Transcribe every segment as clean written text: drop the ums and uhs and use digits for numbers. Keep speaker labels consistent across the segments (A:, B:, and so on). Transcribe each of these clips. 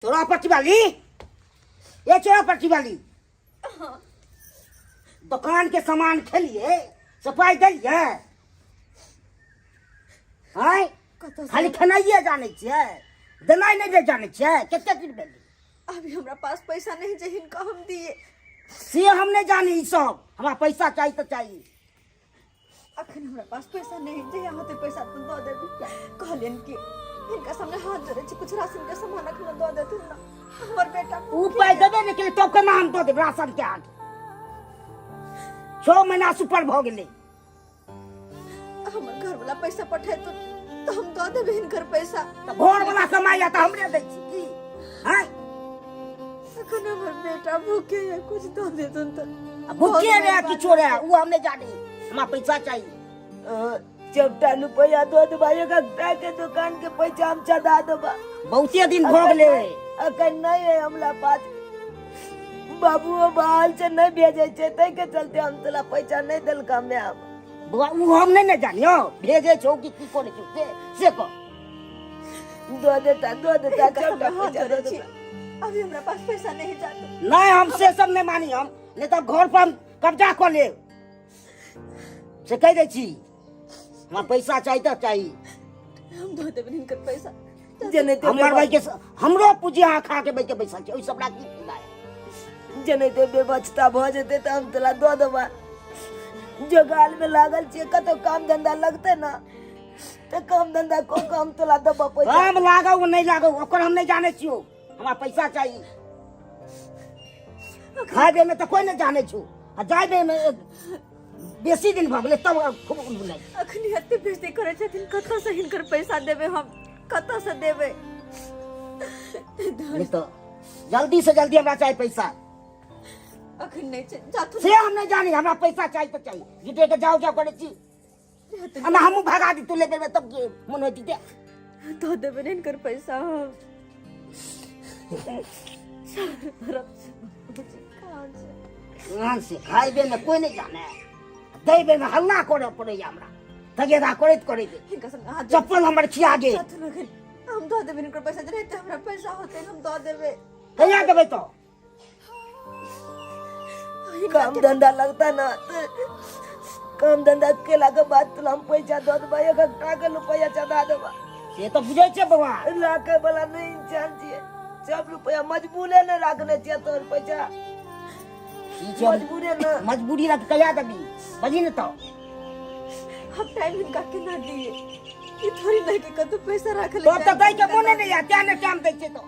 A: चोरा पट्टी वाली, ये चोरा पट्टी वाली, दुकान के सामान खेलिए, सफाई देलिए आय?
B: कतऽ से?
A: खाली खेनाइए जानै छियै, देनाइ नहि जे जानै छियै। कते दिन भेलै?
B: अभी हमरा पास पैसा नहीं जे हिनका हम दिए।
A: से हम नहि जानी ई सब, हमरा पैसा चाही तऽ चाही।
B: अखन हमरा पास पैसा नहीं, जहिया होते पैसा तो दऽ देबी। कहलियन कि हिनका सामने हाथ जोड़े छी, कुछ राशन के सामान अखन दऽ देथुन ना, हमर बेटा।
A: उ पाइ देबे नहि केलै तब केना हम दऽ देब राशन के? आगे 6 महीना से ऊपर भऽ गेलै।
B: हमर घर वाला पैसा पठेतुन तऽ हम दऽ देबै हिनकर पैसा।
A: तऽ घर वाला कमाइया तऽ हमरे दै छी की हैं?
B: अखन हमर बेटा भूखे है, कुछ दऽ देतुन तऽ।
A: आ भूखे रहे किछो रहे उ हम नहि जानी, हमरा पैसा चाही।
C: चौटा रुपया दऽ देबा, एक एकटा के दुकान के पैसा हम चढ़ा देबा।
A: बहुते दिन भऽ गेलै।
C: अखन नहीं है हमरा पास, बाबूओ बाहर से नहीं भेजे छै, ताहि के चलते हम तोरा पैसा नहीं देलका मैम।
A: बौआ, उ हम नहि ने जानियो भेजे छौ कि की करै छौ, से कह।
C: दऽ देता, दऽ देता।
B: हिनका
C: चौटा
B: सामने हाथ
C: पैसा
B: जोड़े
C: दऽ
B: छी,
C: देता।
B: अभी हमरा पास पैसा नहीं जातो।
A: नहीं, हम से सब नहीं मानी हम, नहीं तऽ घर पर हम कब्जा कऽ लेब, से कहि दै छी। हमरा पैसा चाही तऽ चाही।
B: हम दऽ देबनि हिनकर पैसा।
C: जेनाहिते
A: हमर भाई के हमरो पूंजी अहाँ खा के बैठ के बैसल छी, ओहि सब की फायदा है?
C: जेनाहिते व्यवस्था भऽ जेतै तऽ हम तोरा दऽ देबा। जोगाल में लागल छियै, कतौ काम धंधा लगतै ना तऽ काम धंधा कऽ कऽ हम तोरा देबा पैसा।
A: काम लागौ नहि लागौ ओकर हम नहि जानै छियौ, हमरा पैसा चाही। खाय में तऽ कोइ नहि जानै छौ आ जाय में बेसी दिन भऽ गेलै तब खूब बुझाइ।
B: अखनी एते बेइज्जती करै छथिन, कतऽ से हिनकर पैसा देबै हम, कतऽ से देबै?
A: नहि तऽ जल्दी से जल्दी हमरा चाही पैसा।
B: अखन नहि छै, जाथुन।
A: से हम नहि जानी, हमरा पैसा चाही तऽ चाही। जुटे के जाउ जाउ करै छी, हमरा हमहूँ भगा दी तू ले देबै तब के मन होती ते।
B: दऽ देबै ने हिनकर पैसा हम। चारू तरफ से बाबूजी कहाँ छै?
A: आन से खाइबे में कोई नहीं जाने, दैबे में हल्ला करे पड़ैया हमरा, तगेदा करैत करैत।
B: हिनका संग हाथ जोड़ै
A: चप्पल हमर खिया गेल।
B: जाथुन, अखन हम दऽ देबै हिनकर पैसा, जे रहतै हमरा पैसा होतै हम दऽ देबै।
A: कहिया देबै तो?
C: काम धंधा लगता ना तो काम धंधा केला के बाद तोरा हम पैसा दऽ देबा, एक एकटा के रुपया चढ़ा देबा।
A: से तऽ बुझै छियै बौआ।
C: राखे वाला नहीं इंसान छियै, सब रुपया मजबूरे ने राखने छियै तोहर पैसा।
A: की छै?
C: मजबूरे ने।
A: मजबूरी रख कहिया देबी बजी ने तो?
B: हम टाइम हिनका केना दिए? ई थोड़ी ना कि कतौ पैसा राखल।
A: तोर तऽ दै के मोने नहि यऽ, तें ने टाइम दै छियै तो।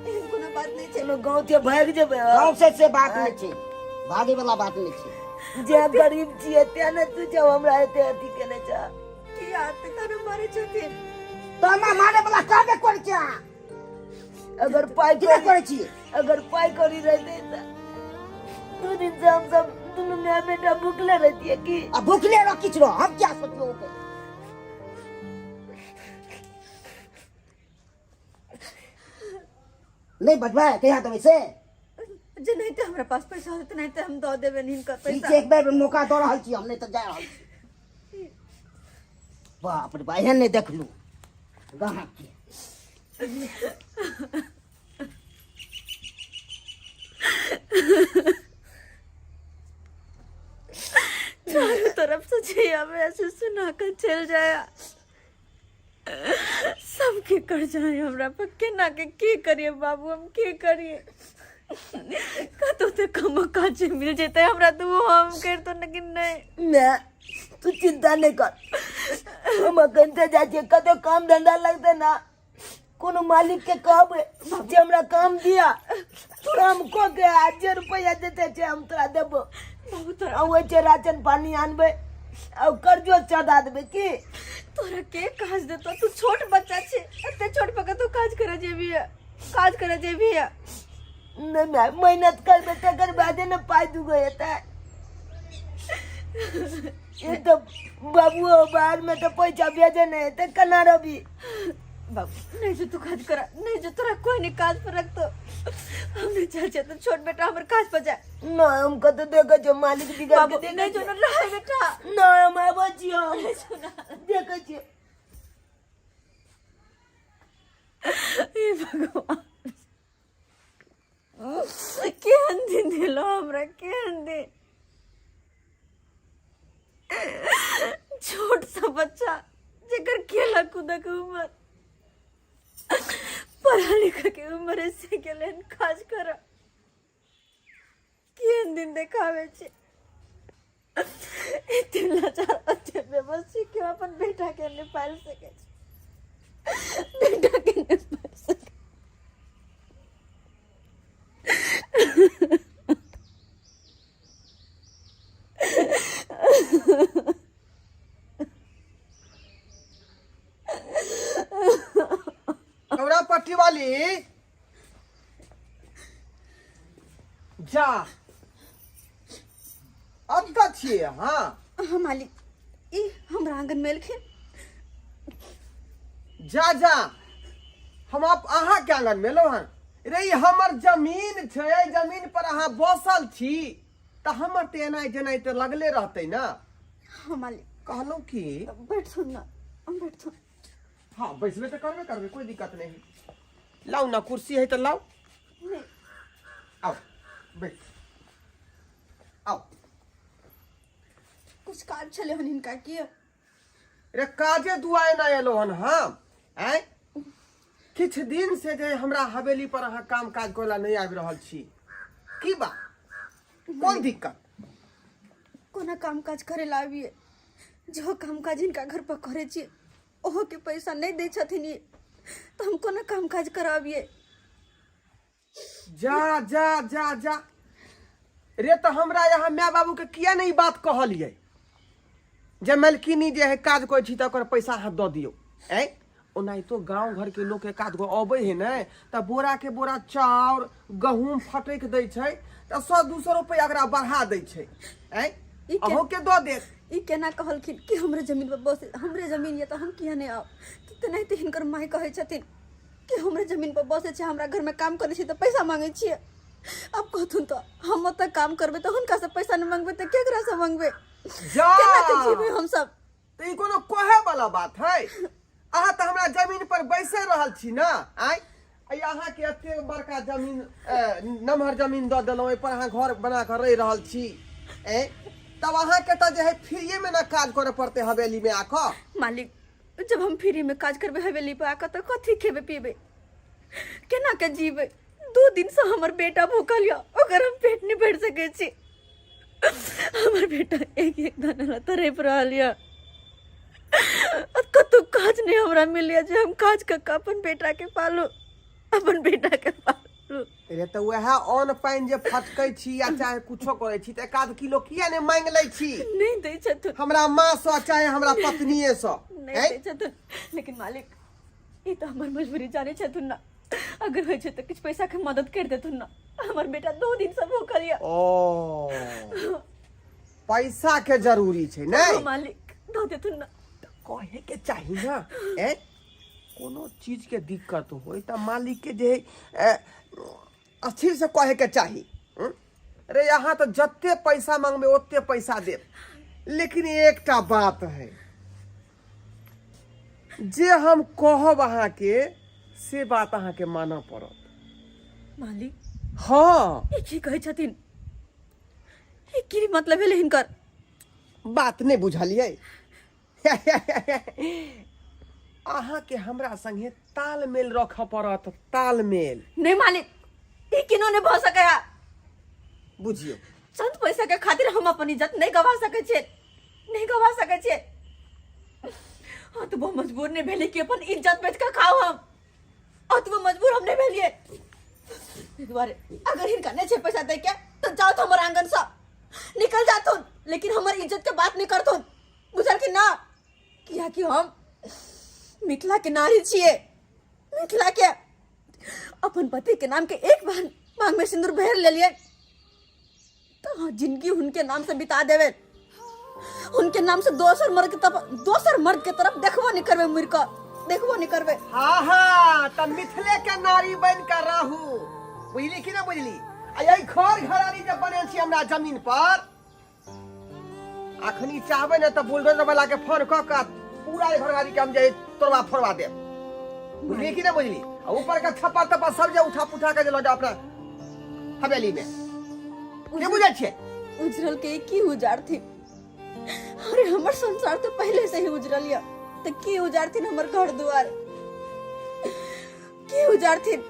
B: एहन कोनो बात नहि छै।
C: कोनो गाँव के भागि जेबै?
A: गाँव से बात नहि छै, भागे वाला बात नहि छै।
C: जे गरीब छियै तें ने तू जब हमरा एते अथी केने छ।
B: की आते तहन मारै छथिन?
A: तऽ हमरा मारे वाला कहबे करै छै अहाँ।
C: अगर पाइ
A: की करै छियै?
C: अगर पाइ कौड़ी रहतै तऽ 2 दिन से हम सब दुनू माय बेटा भुखले रहतियै की?
A: आ भुखले रह किछु रह, हम क्या सोचियो ओके। नहि बजबै, कहिया देबै से?
B: जे नहि तऽ हमरा पास पैसा होतै नहि तऽ हम दऽ देबै हिनकर
A: ठीक
B: पैसा।
A: छै, एक बेर मौका दऽ रहल छी हम, नहि तऽ जा रहल छी। बाप रे बा, एहन नहि देखलू गाहक के।
B: चारों तरफ से छैया में ऐसे सुना कर चल जाया, सबके कर जाए हमरा पर। केना के की करिए बाबू, हम की करिए? कतौ तऽ कम काज मिल जेतै हमरा तऽ ओ हम करितो, लेकिन नहि।
C: मैं तू चिंता नहीं कर, हम अखन तऽ जाइ छियै, कतौ काम धंधा लगतै ना, कोनो मालिक के कहबै जे हमरा काम दिया, काम कऽ के आ जे रुपैआ देते छै हम तोरा देबो।
B: बाबू तोरा
C: आ ओहि छै राशन पानी आनबै आ कर्जो चढ़ा देबै की।
B: तोरा के काज देतो? तू छोट बच्चा छे, एते छोट पर कतौ काज करे जेबी है? काज करे जेबी है?
C: नहीं माय, मेहनत करबै तकर बादे ने पाइ दूगो हेतै। ये तो बाबू बाहर में तो पैसा भेजे नहीं हेतै, केना रहबी?
B: बाबू नहीं जो तू काज करा, नहीं जो तोरा कोई नहीं काज पर रखतो। हम नहीं चाहे छे तो छोट बेटा हमर काज पर जाए।
C: नहीं, हम कतौ देखै छियै मालिक बिगड़
B: बाबू
C: के देखै
B: नहीं जो
C: छियै।
B: न रहे बेटा।
C: नहीं, हम आबै छियै, हम देखै छियै।
B: हे भगवान। देलो हमरा केहन दिन। छोट सा बच्चा जेकर खेला कूदा के उम्र, पढ़ा लिखा के उम्र से गेलै हन काज कर। केहन दिन देखाबै छै। एते लाचार, एते बेबस छी कि हम अपन बेटा के नहि पालि सकै छी, बेटा के नहि पालि सकै।
D: कमरा पट्टी वाली जा अब तऽ छियै अहाँ।
B: हाँ मालिक, ई हमरा आंगन में एलखिन।
D: जा जा, हम आप अहाँ के आंगन में एलहुँ हन। रे ई हमर जमीन छै, एहि जमीन पर अहाँ बसल छी तऽ हमर तऽ एनाइ जेनाइ तऽ लगले रहतै ने।
B: हाँ मालिक।
D: कहलहुँ की
B: बैठथुन ना, हम बैठथुन।
D: हाँ बैसबे तऽ करबे करबै, कोई दिक्कत नहीं। लाउ ना कुर्सी है तऽ लाउ।
B: नहीं।
D: आओ बैठ आओ।
B: कुछ काज छले हन हिनका की?
D: रे काजे दुआए ना एलो हन हम। आँय किछु दिन से जे हमरा हवेली पर अहाँ काम काज करे ला नहीं आबि रहल छी, की बात, कोन दिक्कत?
B: कोना काम काज करे ला आबिए? जो काम काज हिनका घर पर करे छी ओहो के पैसा नहीं दै छथिन ई, तऽ हम कोना काम काज कराबिए?
D: जा जा जा जा रे, तऽ हमरा यहाँ माय बाबू के किया नहीं बात कहलिए जे मलकिनी जे है काज करै छी तऽ ओकर पैसा अहाँ दऽ दियौ? ऐ ओनाहितो गाँव घर के लोक एक आध गो अबै है ने तऽ बोरा के बोरा चाउर गहूम फटकि दै छै तऽ 100-200 रुपैआ ओकरा बढ़ा दै छै। ऐ
B: ई के-
D: अहूँ के दऽ देत।
B: ई केना कहलखिन कि हमरे जमीन पर बस, हमरे जमीन यऽ तऽ हम किया नहि आउ? तऽ तेनाहिते हिनकर माय कहै छथिन कि हमरे जमीन पर बसै छै, हमरा घरमे काम करै छै तऽ पैसा मांगै छियै। आब कहथुन तऽ हम ओतऽ काम करबै तऽ हुनकासँ पैसा नहि मंगबै तऽ केकरासँ मंगबै?
D: जा
B: केना के जीबै हमसब?
D: तऽ ई कोनो कहे वाला बात है? अहाँ तऽ हमरा जमीन पर बैसे रहल छी ने। आँय अइ अहाँके एते बड़का जमीन, नमहर जमीन दऽ देलहुँ, एहिपर अहाँ घर बना कऽ रहि रहल छी। ए तब अहाँके तऽ जे है फ्रीए में ना काज करे पड़तै हवेली में आकऽ।
B: मालिक, जब हम फ्री में काज करबै हवेली पर आकऽ तऽ कथी खेबै पीबै, केना के जीबै? 2 दिन से हमर बेटा भूखल यऽ, ओकर हम पेट नहि भरि सकै छी। हमर बेटा एक एक दाना ला तड़पि रहल यऽ। आ कतहु काज नहि हमरा मिलैए जे हम काज कऽ कऽ अपन बेटा के पालू, अपन बेटा के पालू।
D: रे तऽ वएह अन्न पानि जे फटकै छी या चाहे कुछो करै छी तऽ एक आध किलो किया नहि मांगि लै छी?
B: नहि दै छथुन।
D: हमरा माँ सँ चाहे हमरा पत्नीये सँ।
B: नहि दै छथुन। लेकिन मालिक, ई तऽ हमर मजबूरी जानै छथुन ना। अगर होइ छै तऽ किछु पैसा के मदद कर देथुन ना। हमर बेटा 2 दिन से भूखल यऽ।
D: ओ पैसा के जरूरी छै नै?
B: हाँ, मालिक, दऽ देथुन ना।
D: कहे के चाही ना। ए कोनो चीज के दिक्कत होय तऽ मालिक के जे है, स्थिर से कहे के चाही। हम्म? रे यहाँ तऽ जते पैसा मांगबे ओते पैसा देब, लेकिन एकटा बात है जे हम कहब अहाँके से बात अहाँके मानऽ पड़त।
B: मालिक।
D: हाँ।
B: ई की कहै छथिन? ई की मतलब भेलै हिनकर?
D: बात नहि बुझलियै? अहाँके हमरा संगे तालमेल रखऽ पड़त, तालमेल।
B: नहीं मालिक, ई केनो नहीं भऽ सकै है।
D: बुझियौ,
B: चंद पैसा के खातिर हम अपन इज्जत नहीं गवा सकै छियै, नहीं गवा सकै छियै। हाँ तो वो मजबूर नहीं भेली कि अपन इज्जत बेच के खाओ हम, और तो वो मजबूर हम नहीं भेलिए। एहि दुआरे अगर हिनका नहीं छै पैसा दै के तो जाओ तो हमर आंगन से निकल जाथुन, लेकिन हमर इज्जत के बात नहीं करथुन, बुझल कि ना? किया कि हम मिथिला के नारी छियै, मिथिला के अपन पति के नाम के एक बार मांग में सिंदूर भर लेलिए तो जिंदगी उनके नाम से बिता देवे, उनके नाम से दोसर मर्द के तरफ, दोसर मर्द के तरफ देखबो नहीं करबे, मुड़ के देखबो नहीं करबे।
D: हाँ हाँ, त मिथिले के नारी बन के रहू, बुझली कि ना बुझली? आ यही घर घरारी जब बनल छी हमरा जमीन पर, अखनी चाहबै ने तऽ बुलडोजर वाला के फोन कऽ कऽ पूरा घर गाड़ी के हम जे तोड़वा फोड़वा देब, बुझली कि ना बुझली? आ ऊपर के छप्पर तप्पर सब जे उठा पुठा के जे लऽ जाओ अपना हवेली में। नहि बुझै छियै?
B: उजरल के की उजाड़थिन? अरे हमर संसार तो पहले से ही उजरल या, तो की उजाड़थिन हमर घर दुआर? की उजाड़थिन?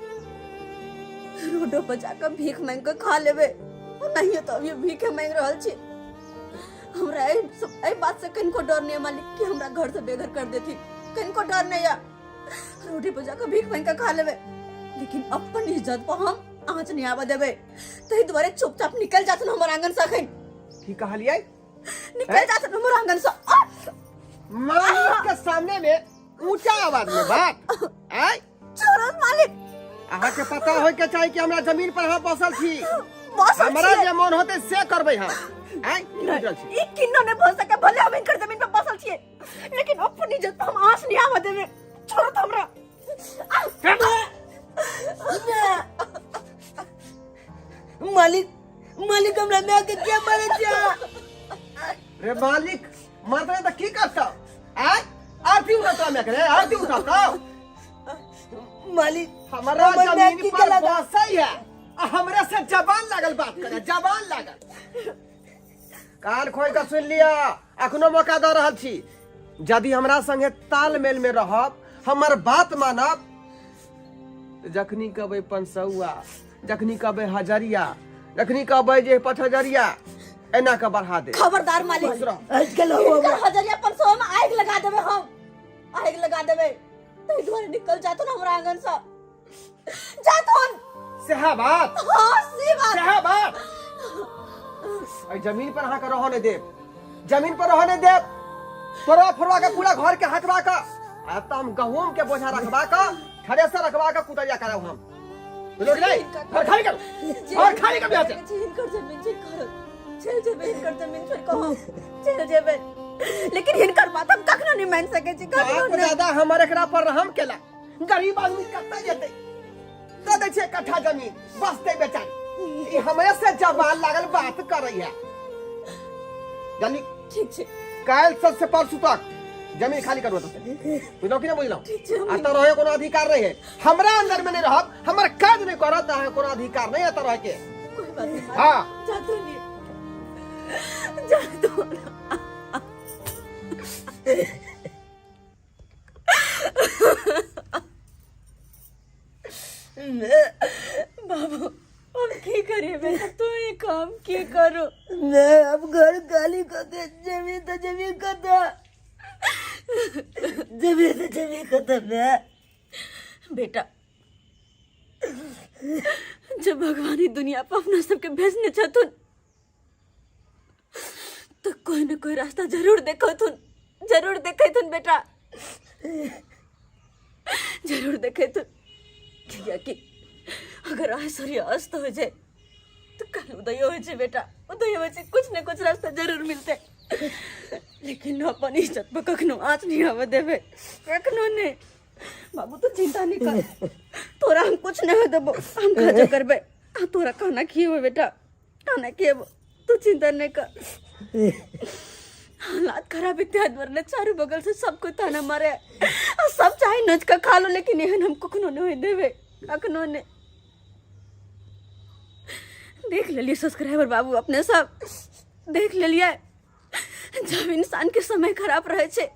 B: रोडो पर जाकर भीख मांग के खा लेबे, नहीं तो अभी भीखे मांग रहल छी। हमरा एहि बात से कनिको डर नहीं है मालिक कि हमरा घर से बेघर कर देथिन, कनिको डर नहीं है। रोटी पर जाकर भीख मांग के खा लेबे, लेकिन अपन इज्जत पर हम आँच नहीं आवा देबे। ताहि दुआरे चुपचाप निकल जाथुन हमर आंगन से अखन।
D: की कहलियै?
B: निकल जाथुन हमर आंगन से।
D: मालिक के सामने में ऊंचा आवाज में बात आय?
B: छोड़ो मालिक।
D: अहाँ के पता होय के चाही कि हमरा जमीन पर अहाँ बसल छी।
B: बसल
D: हमरा
B: छियै।
D: जे मन होते से करबै हम। आय की बुझल छी?
B: ई किन्नो नहि भऽ सके, भले हम हिनकर जमीन पर बसल छियै, लेकिन अपन इज्जत पर हम आँच नहीं आवा देबै। छोड़ो तो हमरा।
C: मालिक, मालिक, हमरा माय के किया मारे छियै?
D: रे मालिक मारतै तऽ की करतौ? आय आरती उठाता मैं करे आरती उठाता।
C: मालिक,
D: हमारा
C: हमर माय
D: जमीन
C: की
D: पर
C: केलक?
D: बसै है आ हमरा से जबान लागल बात करे, जबान लागल। कान खोल के सुन लिया, अखनो मौका दऽ रहल छी। यदि हमरा संगे तालमेल में रहब, हमर बात मानब, तऽ जखनी कहबै 500, जखनी कहबै हजरिया, जखनी कहबै जे 5,000, एना के बढ़ा दे।
B: खबरदार मालिक।
D: खुश रह।
C: आज कल हो
B: हिनकर हजरिया 500 में आग लगा देबे हम, आग लगा देबे। ताहि दुआरे निकल जाथुन हमरा आंगन से, जाथुन।
D: सएह बात।
B: हाँ, से बात।
D: सएह बात। एहि जमीन पर अहाँके रहऽ नहि देब, जमीन पर रहऽ नहि देब। तोड़ा फोड़वा के पूरा घर के हटवा के आ तऽ हम गहूम के बोझा रखवा के, थ्रेसर रखवा के कुटरिया कराउ हम। बुझलो कि नहीं? घर खाली करू, घर खाली करू यहाँ से।
B: हिनकर जमीन छै, करू चल जेबै, हिनकर जमीन छोड़ि कऽ हम चलि जेबै, लेकिन हिनकर बात हम कखनो नहि मानि सकै छी, कखनो
D: बाप
B: नहि।
D: दादा हमर एकरा पर रहम केला। गरीब आदमी कतऽ जेतै? दऽ दै छै कट्ठा जमीन, बसतै बेचारी। ई हमरे से जवान लागल बात करैया। जल्दी।
B: ठीक छै।
D: काल्हि सबसे परसू तक जमीन खाली करू एतऽ से। बुझलहुँ कि नहि बुझलहुँ?
B: ठीक छै, हम
D: एतऽ रहै कोनो अधिकार नहि है। हमरा अंदर में नहि रहब, हमर काज नहि करत, तऽ अहाँके कोनो अधिकार नहि एतऽ रहैके।
B: कोई बात नहीं।
D: हाँ।
B: जा तो नहीं, जा तो ना। बाबू, हम की करिए बेटा? तू ये काम की करो?
C: मैं अब घर खाली करके जमीन तो जमीन करता, जमीन तो जमीन करता मैं।
B: बेटा, जब भगवान ही दुनिया पर अपना सबके भेजने छथुन तो कोई न कोई रास्ता जरूर देखथुन, जरूर देखथुन बेटा, जरूर देखथुन। कियाकि अगर आज सूर्य अस्त हो जाए तो कल उदय हो जाए बेटा, उदय हो जाए, कुछ न कुछ रास्ता जरूर मिलते। लेकिन अपन इज्जत पर कखनो आँच नहीं आवे देवे, कखनो नहीं। बाबू, तू चिंता नहीं कर, तोरा हम कुछ नहीं देबो, हम खर्च करबे आ तोरा खाना खिएबो बेटा, खाना खिएबो, तू चिंता नहीं कर। हालात खराब इत्यादि वरना चारों बगल से सबको ताना मारे और सब चाहे नोच के खा लो, लेकिन एहन हम कखनो नहीं देवे, कखनो नहीं। देख लेलिए सब्सक्राइबर बाबू, अपने सब देख लेलिए, जब इंसान के समय खराब रहे छे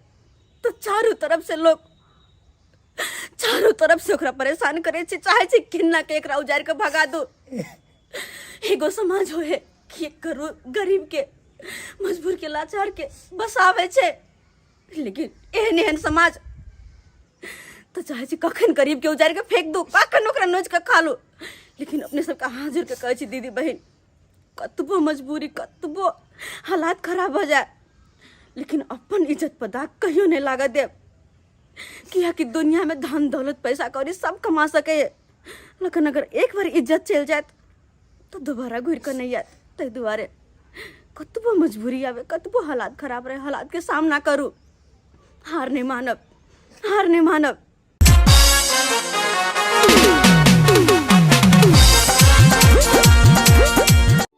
B: तो चारों तरफ से लोग चारों तरफ से ओकरा परेशान करे छे, चाहे छे किन्ना के एकरा उजाड़ के भगा दो। एगो समाज होए कि करू गरीब के, मजबूर के, लाचार के बसावे छे, लेकिन एहन एहन समाज तो चाहे छी कखन गरीब के उजाड़ के फेंक दो, कखन ओकरा नोच के खा लो। लेकिन अपने सबके हाथ जोड़ के कहै छी दीदी बहिन, कतबो मजबूरी, कतबो हालात खराब हो जाए, लेकिन अपन इज्जत पर दाग कहियो नहीं लागत देब। कियाकि दुनिया में धन दौलत पैसा कौड़ी सब कमा सके, लेकिन अगर एक बार इज्जत चल जाए तो दोबारा घुर के नहीं आयत। ताहि दुआरे कतबो मजबूरी आवे, कतबो हालात खराब रहे, हालात के सामना करू, हार नहीं मानब, हार नहीं मानब।